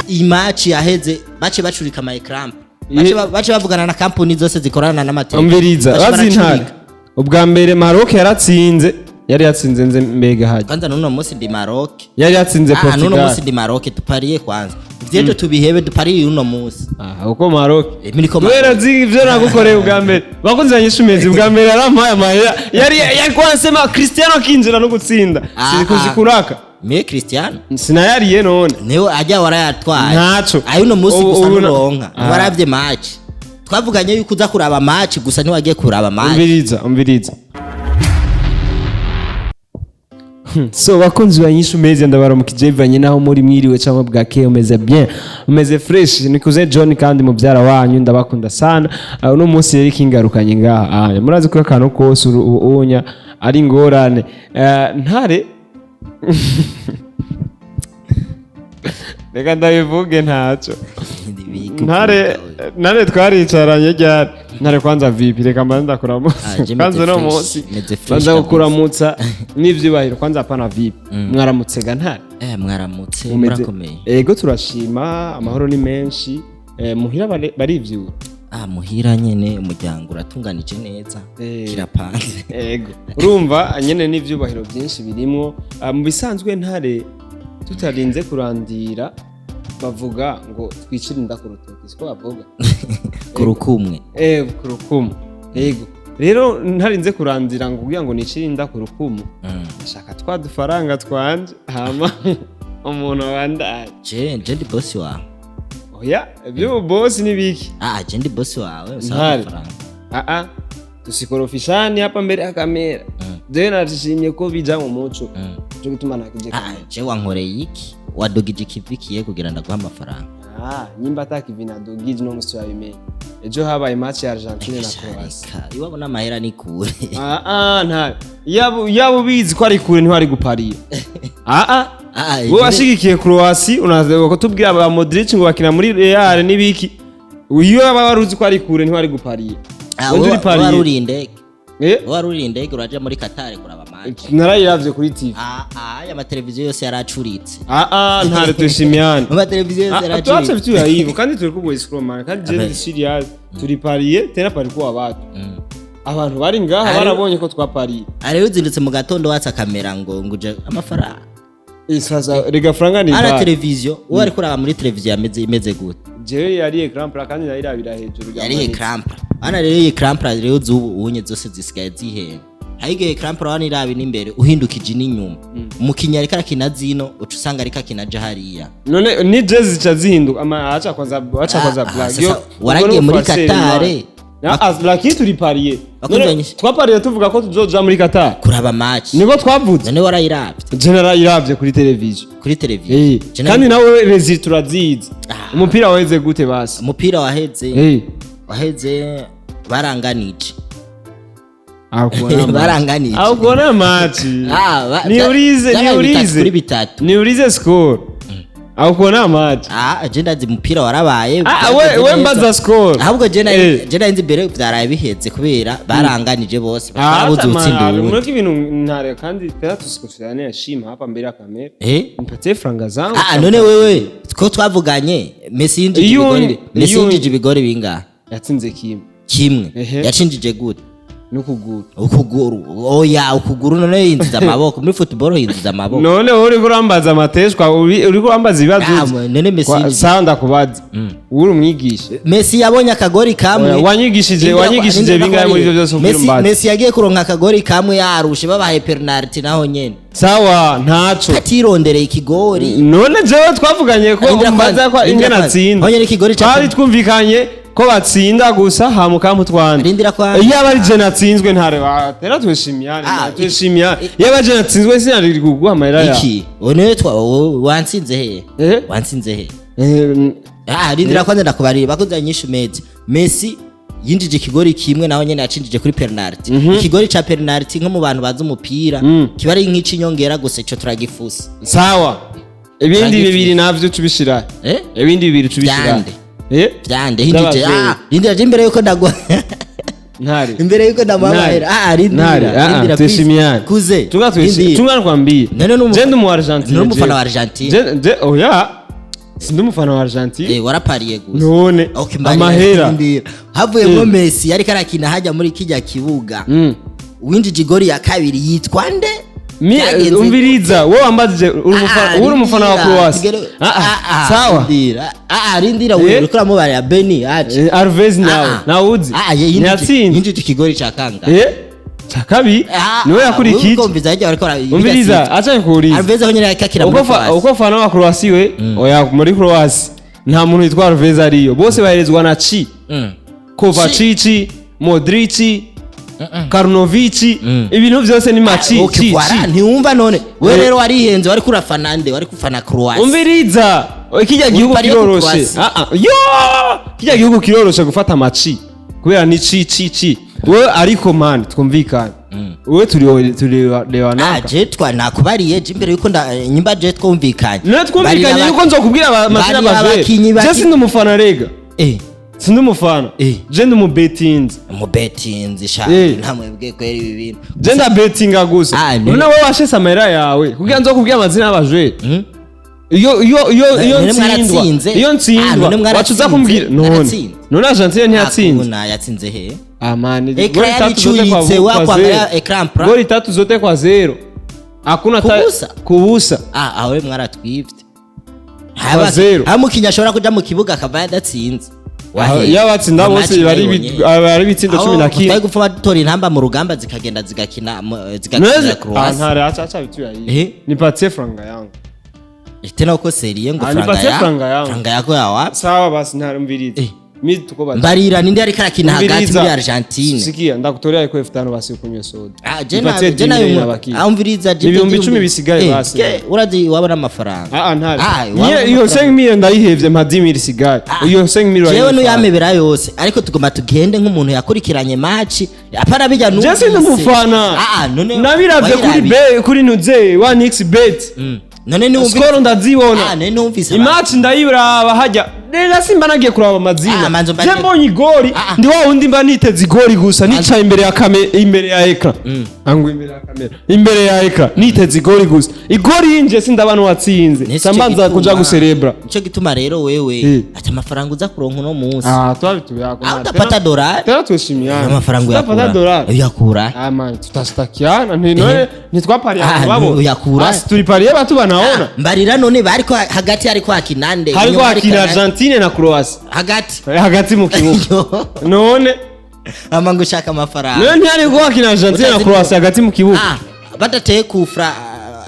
Iyi match yaheze bace bacurika ama écran, bace bavugana na kampuni zose zikorana n'amateleviziyo. Umviriza. Bace Bazi intare. baracurika. Ubwa mbere Maroc yaratsinze, yari yatsinze nze mbega hajya. Kwanza n'uno munsi ndi Maroc. Yari yatsinze Ah, n'uno munsi Portugal. ndi Maroc. Tupariye kwanza ivyejo, tubihebe, dupariye uno munsi. Ah, uko Maroc. Miriko Kubera Maroc. zi ivyo nagukoreye ubwa mbere, bakunzi banyishumezi, ubwa mbere yarampaye amahera, yari kwansema Cristiano akinjira no gutsinda. Ah, Sikuzi ah. kuraka. Me Cristiano. Sinayariye none. Niwe ajya warayatwaye. Ntaco. Ayo uno munsi gusa ubu nuronka. Ah. Waravye match, twavuganye yuko uza kuraba match gusa, ntiwagiye kuraba match. Umviriza, umviriza. So bakunzi ba Nyishu Media, ndabaramukije bivanye naho muri, mwiriwe cyangwa bwakeye, umeze bien, umeze fresh. Nikuze John kandi mubyara wanyu, ndabakunda sana. Uno munsi rero ikingarukanye ngaha, murazi ko akantu kose unya ari ingorane. Ntare, reka ndabivuge, ntaco. Ntare, ntare, twaricaranye ryari ntare? Kwanza vipi? Reka mbanze ndakuramutsa. Ah, je meze Kwanza uno fresh, munsi meze fresh banza kabisa. kukuramutsa n'ivyubahiro. Kwanza hapana, vipi? Mwaramutse ga ntare? Mwaramutse. Mumeze Murakomeye? Ego, turashima, amahoro ni menshi. Muhira barivyura? Ah, muhira nyene umuryango uratunganije neza. Kirapanze. Ego, urumva nyene n'ivyubahiro byinshi birimwo. Ah, mu bisanzwe ntare, tutarinze kurandira, bavuga ngo twicire inda ku rutoki, siko bavuga? Ku rukumwe. Ku rukumu. Yego. Rero ntarinze kurandira ngo kugira ngo nicire inda ku rukumu. Ndashaka twa dufaranga twanje, hama umuntu abandaye. Je ndi boss wawe. Oya, iby'ubu boss ni biki? Ah, je ndi boss wawe, usaba Ntare. amafaranga. Ah ah. Tusikorofishani hapa mbere ya kamera. Jewe nashimye ko bija mu muco. Cyo gituma nakije Ah, kamera. je wankoreye iki? Wadugije ikivi kiye kugira ndaguha amafaranga? Ah, nyimba atakivi dogije no musi wabimenye. Ejo habaye match ya Argentine na Croatia. Reka, iwabo n'amahera ni kure. Ah ah, nta. Yaba ubizi ko ari kure ntiwari gupariya. Ah ah. Ah, Wowe washigikiye Croatia, unaza kutubwira ba Modric ngo bakina muri Real n'ibiki. Iyo waba wari uzi ko ari kure ntiwari gupariya. Ah, Wende wowe uri pariye. wari uri indege. Eh? Wari uri indege, uraja muri Qatar kuraba match. Narayiravye kuri TV. Ah ah, aya mateleviziyo yose yaracuritse. Ah ah, ntare, tushimiane. Amateleviziyo yose Ah, tuache yaracuritse. vitu ya hivyo kandi turi kubwa scroll kandi je Amen. ndi serious, turi pariye tena parikuwa watu. Abantu bari ngaha barabonye ko twapariye. Ari uzindutse mu gatondo watsa kamera ngo uje amafaranga. Sasa rega franga ni Ara ba televiziyo, uwo ari kuraba muri televiziyo yameze imeze gute? Jewe yari écran plat kandi nayirabira hejuru. Yari écran plat. Ana rero iyi écran plat rero z'ubu unye zose zisigaye zihenda. Hari écran plat wana iraba n'imbere uhindukije n'inyuma. Umukinnyi ariko arakina zino, uca usanga ariko akina aja hariya. None ni jezi zica zihinduka ama acha kwanza, acha kwanza. Ah, ah, Black sasa Yo, waragiye ubwo muri ni farceur, Qatar. man. Ah, lakini turi pariye. Bakunze None twapariye tuvuga ko tuzoja muri Qatar. Kuraba match. Niko twavuze. None warayiravye? Je narayiravye kuri televiziyo. Kuri televiziyo. Kandi nawe résultat turazizi. Ah. Umupira waheze gute basi? Umupira waheze waheze baranganije. Akuona Baranganije. Akuona match. Ah, Niulize, byabaye bitatu niulize. kuri bitatu. Niulize score. Akuona match. Ah, je ndazi umupira warabaye. Ah, we Byagenze we neza. mbaza score. Ahubwo je nari je nari nzi mbere vyaraye biheze kubera baranganije bose, barabuze utsinda uwundi. Mureke ibintu ntare kandi tena tusikosane heshima hapa mbere ya kamera. Nipatie franga zangu. Ah, none wewe ko twavuganye, Messi yinjije ibigori, Messi yinjije ibigori bingahe? Yatsinze kimwe. Kimwe. Ehe. Yacinjije gute? N'ukuguru. Ukuguru? Oya, ukuguru none yinjiza amaboko? Muri football yinjiza amaboko? None wowe uriko urambaza amateshwa, uriko urambaza ibibazo. Ah, none Messi Sawa, ndakubaza. Uri umwigisha. Messi yabonye akagori kamwe. Oya, wanyigishije wanyigishije Rindira bingahe muri ivyo byose ubwira Messi umbaze? Messi yagiye kuronka akagori kamwe yarushe, babahaye penalty naho nyene. Sawa, ntaco. Atirondereye ikigori. None jewe twavuganye ko Rindira umbaza kwanza, ko rindira ingene kwanza. atsinda. Honyene ikigori Twari twumvikanye ko batsinda gusa hama ukampa. Rindira kwanza. Iyo aba ari je natsinzwe ntare tera twishimiyane. Ah, Twishimiyane. Iyo aba je natsinzwe sinari kuguha amahera yawe. Iki none twa wansinze he? Eh? Wansinze he? Eh, Ah, rindira kwanza ndakubarira. Bakunze nyinshi mezi, Messi yinjije ikigori kimwe naho nyene yacinjije kuri penalty. Ikigori ca penalty, nko mu bantu bazi umupira, kiba ari nk'icinyongera gusa, ico turagifusa. Sawa, ibindi Turagifuza. bibiri navyo tubishira. Eh? Ibindi bibiri tubishira. Vyande. Eh? Vyande hinjije. Vy'abavyeyi. Ah, rindira je imbere yuko ndagwa Ntare. imbere yuko ndamuhamahera. Ah, rindira. Ntare, ah, Rindira, please. tuheshimiane. Kuze. Tunga Rindira. tunga nikwambie. None Je ndi mu Argentine. None umufana je. wa Argentine. Je oya. Sindi umufana wa Argentine. Eh, warapariye gusa. None Okay, mbarira, amahera. ndira. Havuyemo Messi yariko arakina hajya muri kijya kibuga, winjije igori ya kabiri yitwa nde? Byagenze? Umviriza, wowe wambajije uri Ah, uri umufana wa rindira, Croatia. Ah, ah, sawa. Rindira. Ah, rindira, wewe uriko uramubarira Beni aje. Alves nawe nawe uzi Ah, ntiyatsinze. yinjije ikigori ca kanga? Cya kabiri niwe yakurikije. Ukumviza hajya bariko Umviriza, acha nkuurize. Alves aho nyene yariko akina muri Uko Croatia. uko fana wa Croatia we, oya, muri Croatia nta muntu witwa Alves ariyo, bose baherezwa na Chi, Kovacic, Modric, Karnovic, ibintu byose ni maci Okay, chi voilà, chi. ntiwumva none we? Rero warihenze, wari kurafana nde? Wari kufana Croatia? Umviriza, kijya gihugu Pariye ku kiroroshe. Croatia. Ah, ah, yo, kijya gihugu kiroroshe gufata amaci kubera ni ci ci ci wewe. Ariko man, twumvikane, wewe turi reba Ah, naka. je twa nakubariye je imbere yuko nyimba je twumvikanye. None twumvikanye Barira yuko nzokubwira amazina barira y'abajere. abakinyi Je sindi umufana rega. Sindi umufana. Je ndi umubetinzi. Umubetinzi sha? Ntamwebwe kwera ibi bintu. Je ndabetinga gusa. Ah, None wowe washese amahera yawe kugira nzokubwira amazina y'abajere? Iyo None ntsindwa, mwaratsinze? iyo Ah, ntsindwa, none waca uza mwaratsinze? kumbwira none. Mwaratsinze? None Argentine ntiyatsinze? Hakuna, yatsinze he? Amani. Écran yari icuritse, wakwambara écran plat. Goli tatu zote kwa zéro, hakuna Kubusa? Kubusa. Ah, aho mwaratwivye. Kwa zéro. Aho umukinyi ashobora kuja mu kibuga akava yadatsinze? Wahe? Iyo abatsinda Match bose bari nayibonye. bari ibitsindo 11. Twari gupfa batora intamba mu rugamba zikagenda zigakina zigakinira Croatia. Ntare, acha acha vitu ya hii. Nipatie franga yangu. Tena uko sérieux ngo Ah, franga nipatie ya franga yangu. Franga yako ya wapi? Sawa basi, ntare, umviriza. Mi tuko basi. Mbarira ninde ariko arakina hagati Umviriza. muri Argentine. Sikia, ndakutolea iko 5000 basi ukunywe soda. Ah, je na Nipatie je na 10 inabakia. ah, umviriza, je 10,000 bisigaye basi. Urazi wabona amafaranga. Ah, ah, ntare. Ah, Niyo wabona iyo amafaranga. 5000 ndayihevye, mpa 10,000 isigaye. Iyo 5000 Jewe urayifata. nuyamebera yose, ariko tugomba tugende nk'umuntu yakurikiranye match, apana bijya Je numvise. sindi umufana. Ah, ah, none Nabiravye kuri wayirabiye. be kuri nuze 1xBet. None niwumvise Score ndazibona. Ah, none numvise I match ndayiraba hajya. Rero simba nagiye kuraba amazina. Ah, manzo Je mbonye igori, Ah, ah. ndi wa wundi mba niteze igori gusa, nicaye imbere ya kame imbere ya écran. Angwa imbere ya kamera. Imbere ya écran niteze igori gusa. Igori yinjiye sindabana watsinze. Nico Sambanza gituma- kuja guserebra. Nico gituma rero wewe ati amafaranga uza kuronka uno munsi. Ah, twabituyako. Ah, utapata dolari. Tena tuheshimiane. Amafaranga Tutapata uyakura? dolari. Uyakura? Ah man, tutashtakiana. Ni none ntitwapariye Ah, babo. uyakura? Asi tulipariye batu banaona. Mbarira none bariko hagati hariko hakina nde? Hariko Inyuma hakina hariko Argentine na Croatia. Hagati. Hagati mu kibuga. None Ama ngo ushaka amafaranga. none ntiyari hakina Argentine na Utazi Croatia hagati mu kibuga. Ah, badateye kufra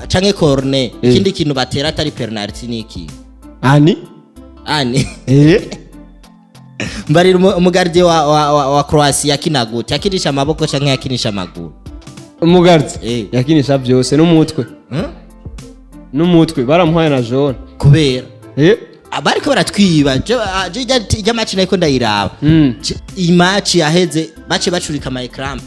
canke corner, ikindi kintu batera atari penalty ni iki? Ani? Ani? Mbarira umugardien wa Croatia yakina gute? Yakinisha amaboko canke yakinisha amaguru? Umugarzi yakinisha byose n'umutwe. N'umutwe baramuhaye na jaune. Kubera bariko baratwiba. Je ijya match nariko ndayiraba. Iyi match yaheze bace bacurika ama écran,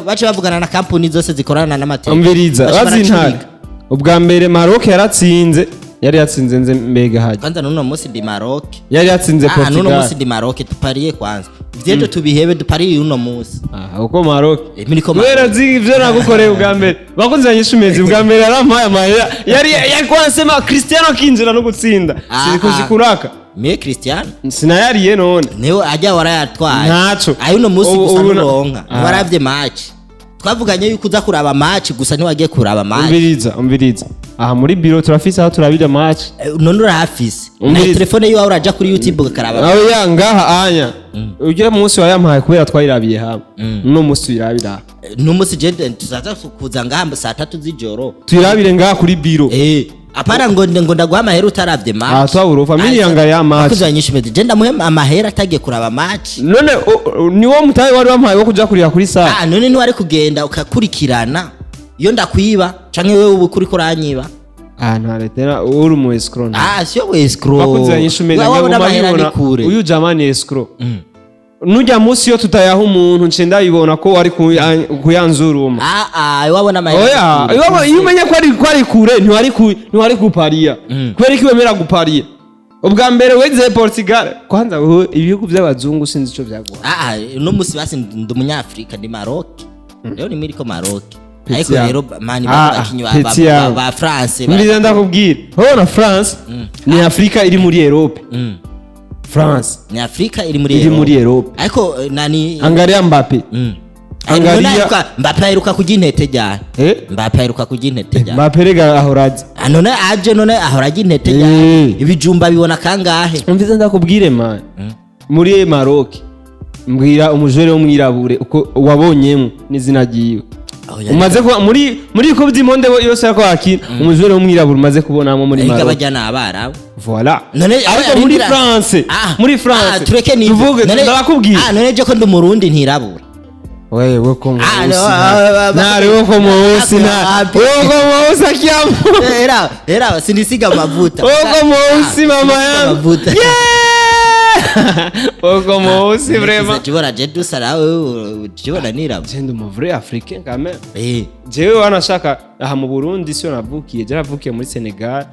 bace bavugana na kampuni zose zikorana n'amateka. Umviriza, Bace bazintare. baracurika. Ubwa mbere Maroc yaratsinze, yari yatsinze nze mbega hajya. Kwanza n'uno munsi ndi Maroc. Yari yatsinze Ah, n'uno munsi Portugal. ndi Maroc. Tupariye kwanza ivyejo tubihebe, dupariye uno munsi. Ah, uko Maroc. Miriko Kubera Maroc. zi ivyo nagukoreye ubwa mbere. Bakunze banyishumezi ubwa mbere yarampaye amahera. Yari kwansema Cristiano akinjira no gutsinda. Ah, Sikuzikuraka. Mie Cristiano Sinayariye none. niwe ajya warayatwaye. Ntaco. Ayo uno munsi gusa Ubu nuronka. Waravye match, twavuganye yuko uza kuraba match gusa, ntiwagiye kuraba match. Umviriza, umviriza. Aha muri biro turafise aho turabira match. None urahafise na Umviriza. telefone yiwawe, uraja kuri YouTube ukaraba. Aho ya ngaha anya. Ujya munsi wayampaye kubera twayirabiye hamwe. Uno munsi tuyirabira. N'umunsi je tuzaza kuza ngaha saa 3 z'ijoro. Tuyirabire ngaha kuri biro. Apana ngo ndaguha amahera utaravye match. Ah, twabura familia yanga match. Bakuze nyinshi je ndamuhe amahera atagiye kuraba match. None ni wo mutahe wari wampaye wo kuja kurira kuri salle. Ah, none ntiwari kugenda ukakurikirana iyo ndakwiba canke wewe ubu kuriko uranyiba? Ah, ntare, tena uri mu escrow. Ah, siyo escrow. Bakunze nyinshi. Wabona amahera ni kure. Uyu jamani escrow. Nujya munsi yo tutayaha umuntu nce ndabibona ko ari kuyanzuruma. Ah ah, wabona amahera Oya, ni kure. iyo umenye ko ari kure ntiwari kupariya. Kubera ko wemera gupariya. Ubwa mbere weze Portugal. Kwanza wowe ibihugu by'abazungu sinzi ico byaguha. Ah ah, uno musi basi ndi umunyafrika, ndi Maroc. Rero ni miriko Maroc. Petit Ariko yangu. rero mani, Ah, bakinyi petit yangu. ba France Mbiriza ndakubwira, urabona France ni Afrika iri muri Europe. France Ni Afrika iri muri iri Europe. muri Europe. Ariko nani? Angalia Mbappe. Angalia- None Mbappe aheruka kurya intete ryari? Eh? Mbappe aheruka kurya intete ryari? Mbappe rega ahora aza. Ah, none aje, none ahora arya intete ryari? Ibijumba bibona kangahe? Umvize ndakubwire man, muri Maroc mbwira umujore w'umwirabure uko wabonyemo n'izina ryiwe. Oh, Umaze kuba muri Coupe du Monde yose yako akina, umujore w'umwirabure umaze kubonamo muri Erega Maroc? bajya ni abarabu. Voilà. None Ariko muri France, Ah, muri ah, France tureke ni tuvuge, none- ndabakubwira. Ah, none je ko ndi umurundi ntirabura? Wewe ko Ah, mweusi no, ah, ntari wo ko mweusi ah, nta wewe ko mweusi akiamu. Era era sinisiga amavuta. Wewe ko mweusi Ah, mama sinisiga yangu. amavuta. Yeah, wewe ko mweusi vraiment. Jibona je dusa nawe, jibona nirabura. Je ndi umu vrai africain quand même. Jewe wanashaka aha mu Burundi siyo navukiye, je navukiye muri Senegal,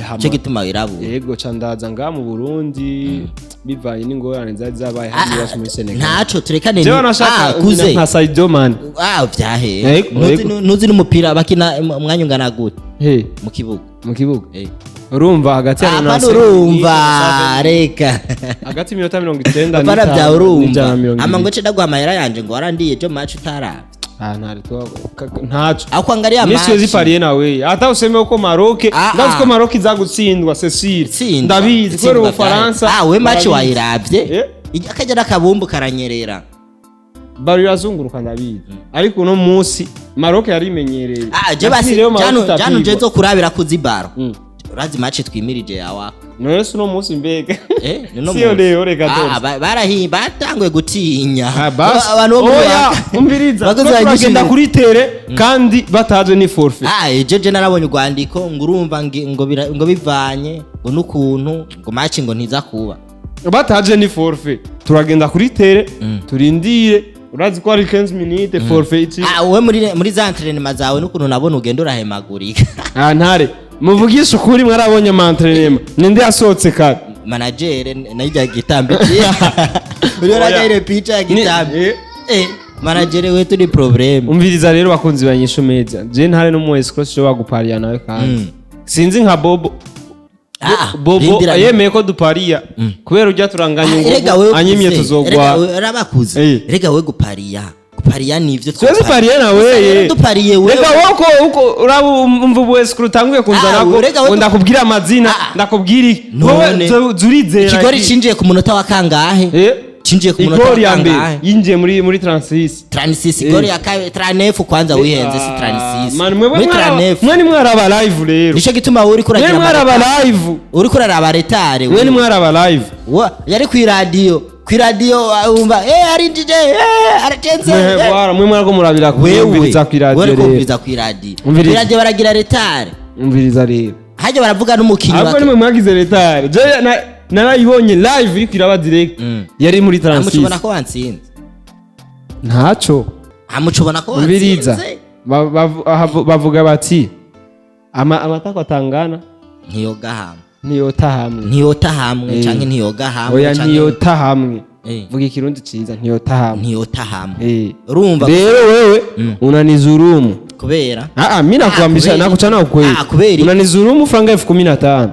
hama Cyo gituma wirabura. Yego, ca ndaza ngaha mu Burundi bivanye n'ingorane zari zabaye hano iwacu muri Senegal. Ntaco, turekane Jewe wanashaka ah, kuze nka Sadio Mane. Ah, vyahe? Yego, yego. Ntuzi n'umupira bakina umwanya ungana gute He? mu kibuga? Mu kibuga? Eh. Urumva hagati ya Apana, 95 urumva, reka. Hagati y'iminota 90 Apana n'itanu bya urumva n'ijana na mirongo ama ngo ibiri. ce ndaguha amahera yanje ngo warandiye jo match utaravye. Ah, ntari ntaco. Aho kwangalia Mimi siwezi match parier nawe hata useme uko Maroc. Ah, Ndazi ah. ko Maroc iza gutsindwa, c'est sûr. Tsindwa. Ndabizi kubera Tsindwa Ubufaransa. vyahe. Ah, we match Barabizi. wayiravye? Eh? Akajya n'akabumbu karanyerera. Baro irazunguruka, ndabizi, ariko uno munsi Maroc yarimenyereye. Ah, je Lakini basi rero Maroc jano itapigwa. jano je zo kurabira kuzibaro. Urazi match twimirije yawa? None se uno munsi mbega? Eh, ni no Siyo munsi. leo, reka Ah, dore. barahi batanguye gutinya. Ah, basi. Abantu bo muri Oya, Waka. umviriza. Bakozi Twe turagenda banyishimiye. kuri terrain kandi bataje ni forfait. Ah, ejo je narabonye urwandiko ngo urumva ngo ngo bivanye ngo n'ukuntu ngo match ngo ntiza kuba. Bataje ni forfait, turagenda kuri terrain turindire. Urazi ko ari 15 minutes forfait iki. Ah, wowe muri za entraînement zawe n'ukuntu nabona ugenda urahemagurika. Ah, ntare muvugishe ukuri, mwarabonye ama entraînement, ninde yasohotse kare? Manager nayo gitambi. Uri uragaire picha ya gitambi. Eh, manager wetu ni problème. Umviriza rero bakunzi ba Nyishu Media, je ntare no mu escroc shobora gupariya nawe kandi sinzi nka Bobo. Ah, Bobo rindira. yemeye ko dupariya kubera ujya turanganya Erega ngo wewe anyimye kuze, tuzogwa. erega rabakuze. Erega we gupariya. Gupariya nivyo. Siwezi pariya nawe ye. Dupariye wewe. Reka wowe uko uraba umva ubu escroc utanguye kunzana Ah, ko rega ngo ndakubwira amazina, Ah. ndakubwira iki. None. Wowe zurizera Ikigori iki? cinjiye ku munota wa kangahe? Eh? Cinjiye ku munota Igori wa ya mbere kangahe? yinjiye muri 36. 36, igori ya kabiri 39 kwanza, wihenze, si 36. Man, mwebwe Muri 39. mwe ni mwaraba live rero. Nico gituma wowe uriko Mwe uragira mwaraba live. uriko uraraba retard. Mwe ni mwaraba live. Yari kw'iradiyo, kw'iradiyo wumva arinjije, aracenze. Mwe bwara mwe mwarako murabira Wewe kumviriza kw'iradiyo wewe rero. kumviriza kw'iradiyo. Umviriza. Kw'iradiyo baragira retard. Umviriza rero. Hajya baravuga n'umukinyi Ahubwo nimwe mwagize retard. Je narayibonye live iriko iraba direct. Yari muri Amucubona 36. ko wansinze. Ntaco. Amucubona ko Umviriza. wansinze. Bavuga bati amatako atangana Ntiyoga hamwe. ntiyota hamwe. Ntiyota hamwe canke ntiyoga hamwe. Oya, ntiyota hamwe. Vuga ikirundi ciza, ntiyota hamwe. Ntiyota hamwe. Urumva. Rero wewe unanizurumu. Kubera Ah ah, mimi nakuambisha kubera nakuchana ukweli. Ah, kubera iki? Unanizurumu franga 15,000.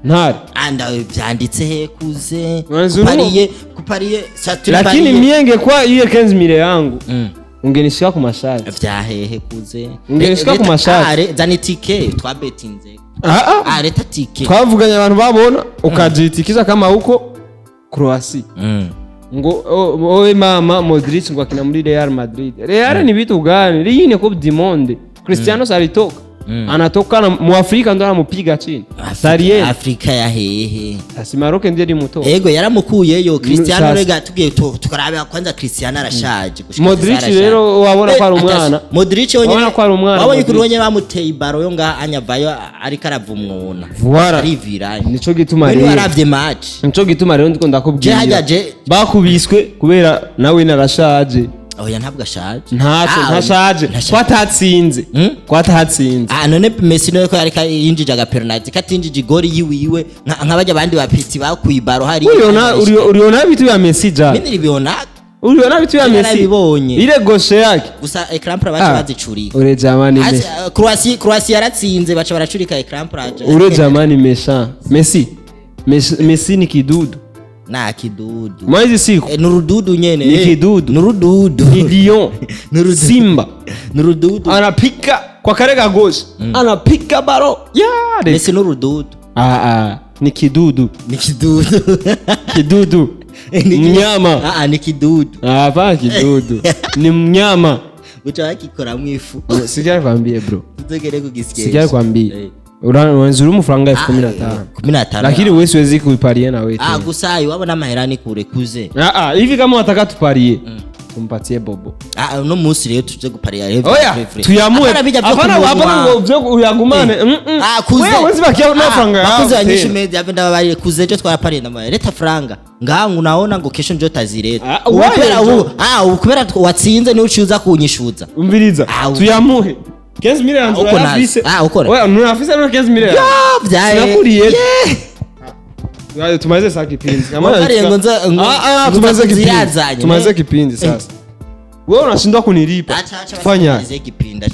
Ntare. Anda vyanditse he kuze? Unanizurumu. Kupariye kupariye sa turi Lakini pariye. mie ingekuwa ile 15,000 yangu ungenishika ku mashati. Vyahehe kuze? Ungenishika ku mashati. Ah, zana itike twabetinze. Ah ah. Ah, leta tike. Twavuganye abantu babona ukajitikisha kama huko Croatia. Ngo owe mama Modric ngo akina muri Real Madrid. Real ni vitu gani? Hii ni Coupe du Monde. Cristiano alitoka. Anatoka na mu Afrika ndo anamupiga chini. Sarien. Afrika ya hehe? Sasa Maroc ndiye limutoa. Ego, yaramukuyeyo Cristiano. Sasa. Rega tugiye tukaraba kwanza Cristiano arashaje gushika Modric sasa arashaje. rero wabona ko ari umwana. Modric wenyene Wabona ko ari umwana, wabonye Modric. ukuntu wenyene bamuteye ibaro yo ngaha anyavayo ariko aravumwuna. Voilà. Arivira. Nico gituma Wewe rero. waravye match? Nico gituma rero ndiko Je ndakubwira. hajya je Bakubiswe kubera nawe narashaje. Oya, ntabwo ashaje. Ntaco Ah, ntashaje. ntashaje. Kwatatsinze. Kwatatsinze. Ah, none Messi nawe ko yariko yinjije agapenalty katinjije igori yiwiwe nk'abajya abandi ba piti bakuye ibaro hari. Uriona uriona vitu ya Messi ja. Mimi niliviona. Uliona vitu ya Messi? Narabibonye. Ile gauche yake. Gusa écran plat baca bazicurika. Ule jamani Asi- Croatie yaratsinze, baca baracurika écran plat. Ule jamani méchant. Messi. Messi, Messi ni kidudu. Na kidudu. Mwa siku Eh, nurududu nyene. Ni kidudu. Nurududu. Ni lion. Nurududu. Simba. Nurududu. Anapika kwa karega gauche. Anapika baro. Yeah. Messi nurududu. Ah ah, ni kidudu. Ni kidudu. Kidudu. Mnyama. Ah ah, ni kidudu. Ah, hapana kidudu. Ni mnyama. Uca bakikoramwo ifu. Sijai kwambie, bro. Tuzogere kugisikesha. Sijai kwambie. Unanzuru amafaranga 15,000. 15. Lakini wewe siwezi kuiparia na wewe Ah, tena. gusa iwabo n'amahera ni kure kuze. Ah ah, hivi kama unataka tuparie, tumpatie Bobo. Ah, uno munsi rero tuje guparira rero. Oya, tuyamue. Hapana bijya byo Hapana, kumunwa. hapana ngo byo uyagumane. Ah, kuze. Wewe wezi bakia na franga yao. Bakuze banyishe Tena. media abe ndababarire, kuze ejo twarapariye ndamubariye leta franga ngaha ngo unaona ngo kesho njo tazireta. Ah, Ubu wewe kubera njo. ubu, ah, ubu kubera watsinze niwe uciye uza kunyishuza. Umviriza. Ah, Tuyamuhe. 15,000 yanzu Uko nazi. urayafise. Ah, uko nazi. Wewe unafise na 15,000 yanzu. Ah, vyaye. Sinakuriye. Yeah. Yaani tumalize sasa kipindi. Kama Wapariye ngo nza Ah ah, ngo tumalize nza kipindi. kuzirazanye, Tumalize ne? kipindi sasa. Wewe unashindwa kunilipa. Acha acha Fanya. basimalize kipindi.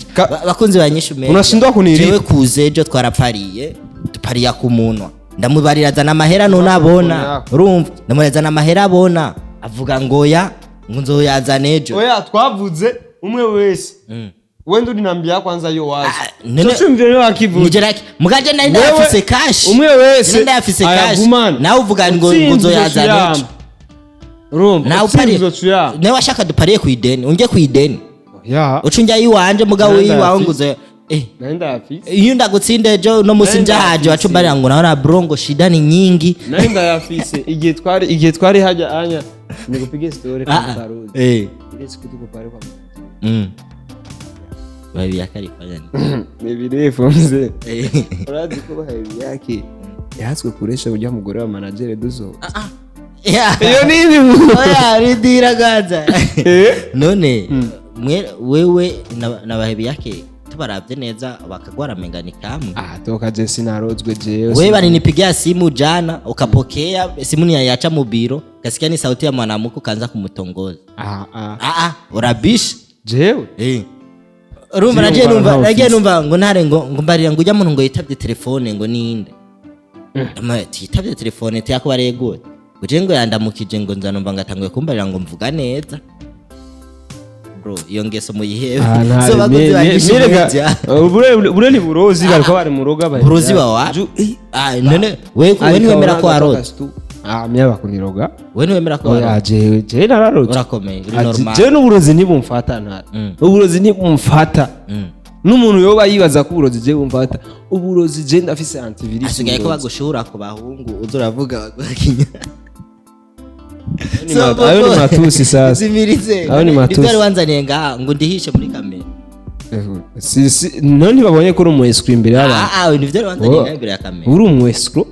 Bakunzi banyishe media. Unashindwa kunilipa. Jewe kuze ejo twarapariye, tupariya ku munwa. Ndamubarira azana amahera none abona. yako. Urumva? Ndamubarira amahera abona. Avuga ngo ya ngo nzoyazana ejo. Oya, twavuze umwe wese. Wenda ulinambia kwanza hiyo wazo. Ah, nene- Sio mvyo akivuze. Nijera mugaje nari Wewe, ndayafise cash. umwe wese Nari ndayafise cash. ayagumane. Nawe uvuga ngo ngo nzoyazana ejo. Urumva? Nawe Utsinze upariye. uzocuyama. Nawe washaka dupariye ku ideni, unge ku ideni. Ya. Uca unjya iwanje mugabo Nari iwawe ngo ndayafise. uzo eh. Nari ndayafise. Iyo ndagutsinda ejo no musi Nari njahaje ndayafise. wacumbarira ngo naona bro ngo shida ni nyingi. Nari ndayafise igihe twari hajya anya nikupige story Ah, kwa ah. Baruzi. Ile siku tuko pale kwa Babi yakarifanya ni. Ni birefu mzee. Eh. Urazi ko bahaye yake yahatswe kuresha ujya mugore wa manager duzo. Yeah. Iyo ni ibi. Oya, ridira gaza. Eh? None mwe wewe na bahebi yake tubaravye neza bakagwara menga ni kamwe. Ah, toka je sinarozwe jewe. Wewe balinipigia simu jana ukapokea simu ni yacha mubiro kasikia ni sauti ya mwanamke ukaanza kumtongoza. Ah ah. Ah ah, urabisha. Jewe. Eh. Urumva Jewe nagiye ngwara numva ntawe nagiye ufise. numva ngo ntare ngo mbarira ngo ujya muntu ngo yitabye telefone ngo ninde. Ama yitabye telefone tiyakubareye gute? Uje ngo yandamukije ngo nza numva ngatanguye kumbarira ngo mvuga neza. Bro, iyo ngeso muyihebe. Ah, ntare, So bakozi bagisha mirega, media. bure ni burozi bariko bari muroga bari. Burozi bawa? Ah, none we niwemera ko waroze. Ah, mya bakuniroga. We niwemera ko Oya, waroze. jewe nararoze. Urakomeye, uri Ah, normal. jewe n'uburozi ntibumfata ntare. Uburozi ntibumfata. N'umuntu yoba yibaza ko uburozi jewe bumfata. Uburozi je ndafise antivirus. Asigaye ko uburozi. bagushura ku bahungu uza uravuga baguhakinya. Ayo ni matusi sasa. Zimirize. Ayo ni matusi. Nibyo wari wanzaniye ngaha ngo ndihishe muri kamera. Si si none ntibabonye ko uri umu escroc imbere y'abantu. Ah ah, nibyo wari wanzaniye ngaha imbere ya kamera. Uri umu escroc.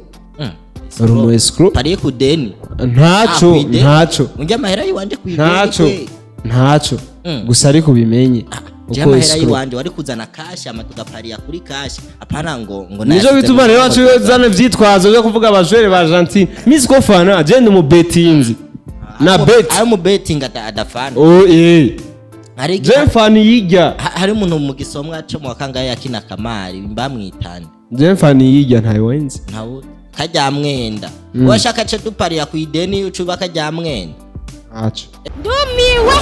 Uri umu escroc. Pariye ku deni. Ntaco, Ah, kw'ideni. ntaco. Unjye amahera yiwanje ku ideni. Ntaco. Kwe. Ntaco. Gusa ariko ubimenye. Je Uko amahera escroc. yiwanje wari kuzana cash ama tugapariya kuri cash apana ngo Nico nayasize bituma muri rero wacu zana ivyitwazo byo kuvuga abajwere ba Argentine. Miss ko fana, je ndi mu betinzi. Na bet. Ari mu betting adafana. Oh eh. Hari Je mfana yijya. hari umuntu mu gisomwa cyo mu wakangaye yakina kamari mbamwitane. Je mfana yijya ntayo wenzi. Ntawe kajya mwenda. Washaka ce dupariya ku ideni ucuba kajya mwenda. Ntaco. Ndumiwe.